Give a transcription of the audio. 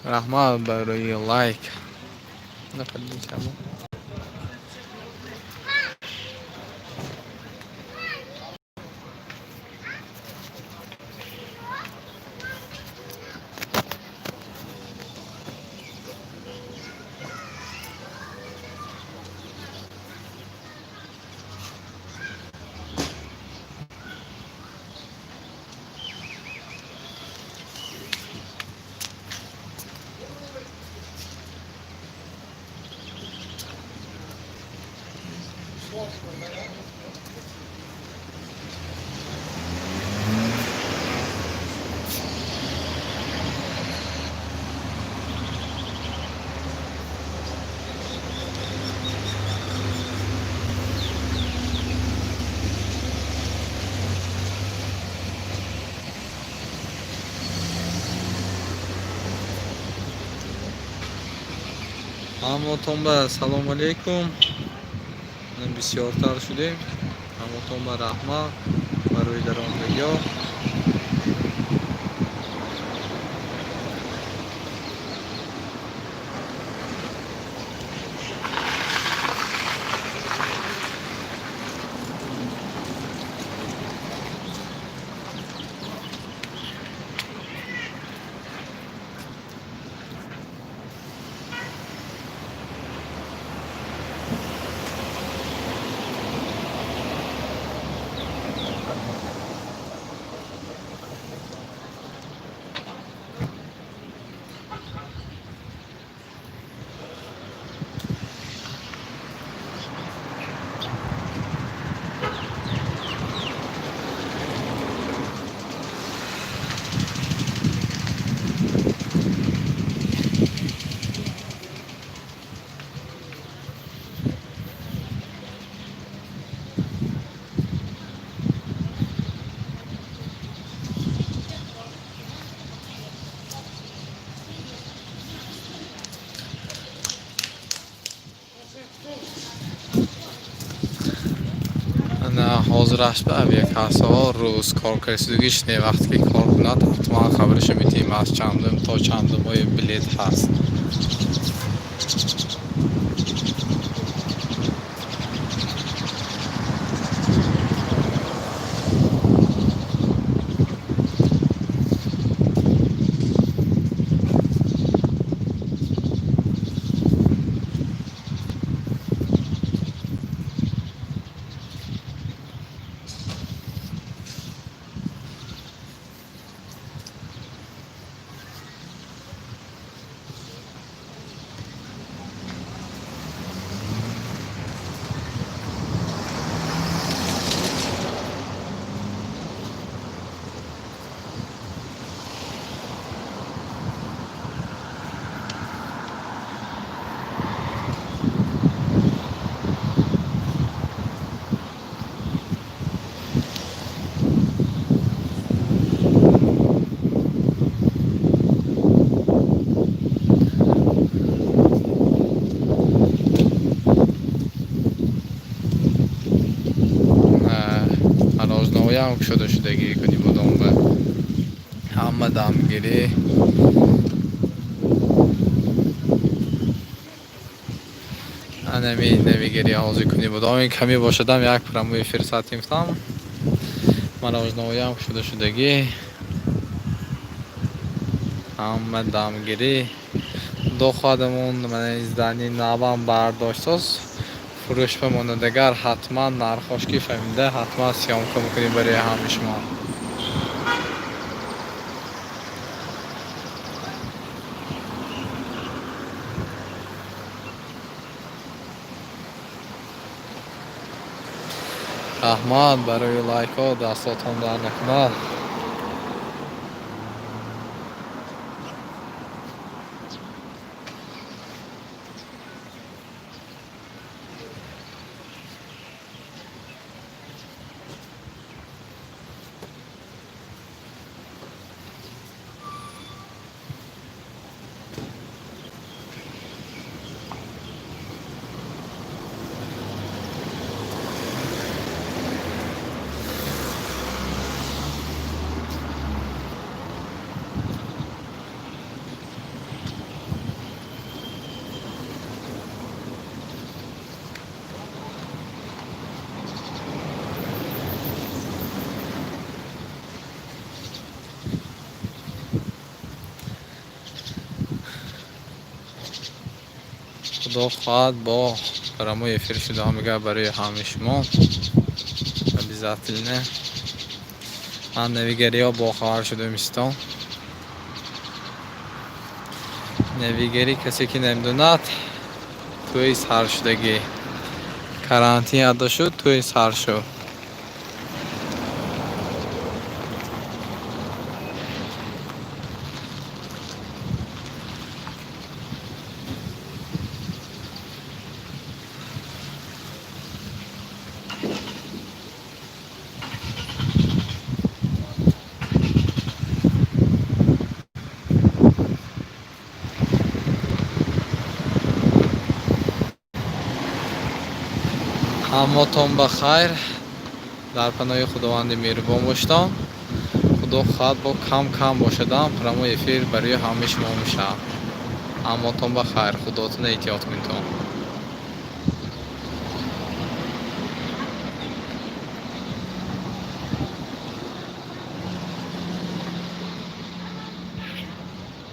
Раҳмат барои лайк. Ҳамотон ба салому алейкум. Бисёртар шудем. Ҳамотон ба раҳмат барои даромадагиҳо. Ҳозираш ба авиакассаҳо рӯз кор кардагиш не, вақте ки кор кунад, ҳатман хабарашо медиҳем, аз чандум то чандум оё билет ҳаст. Ҳам кушода шудагӣ кунӣ будом ба ҳама дамгирӣ. Анами навигарӣ ҳозир кунӣ будом, ин каме бошадам, як прямой эфир сатимтам. Марожноям кушода шудагӣ, ҳама дамгирӣ. Худо хоҳадамон, мана издани навам бардоштоз, фурӯш бимонадагар, ҳатман нархош ки фаҳмида, ҳатман съёмка мекунем барои ҳамаи шумо. Раҳмат барои лайкҳо, дастотон дар накунад. Худо хоҳад, бо прямой эфир шуда мега барои ҳамаи шумо. Обязательно. Ман навигариҳо бохабар шудам истон. Навигарӣ, касе ки намедонад, тӯи саршудагӣ. Карантин адо шуд, тӯи сар шуд. Ҳаматон ба хайр, дар паноҳи Худованди меҳрубон боштон. Худо хоҳад, бо кам кам бошадам прямой эфир барои ҳамаи шумо мешавад. Ҳаматон ба хайр, худотон эҳтиёт кунедон.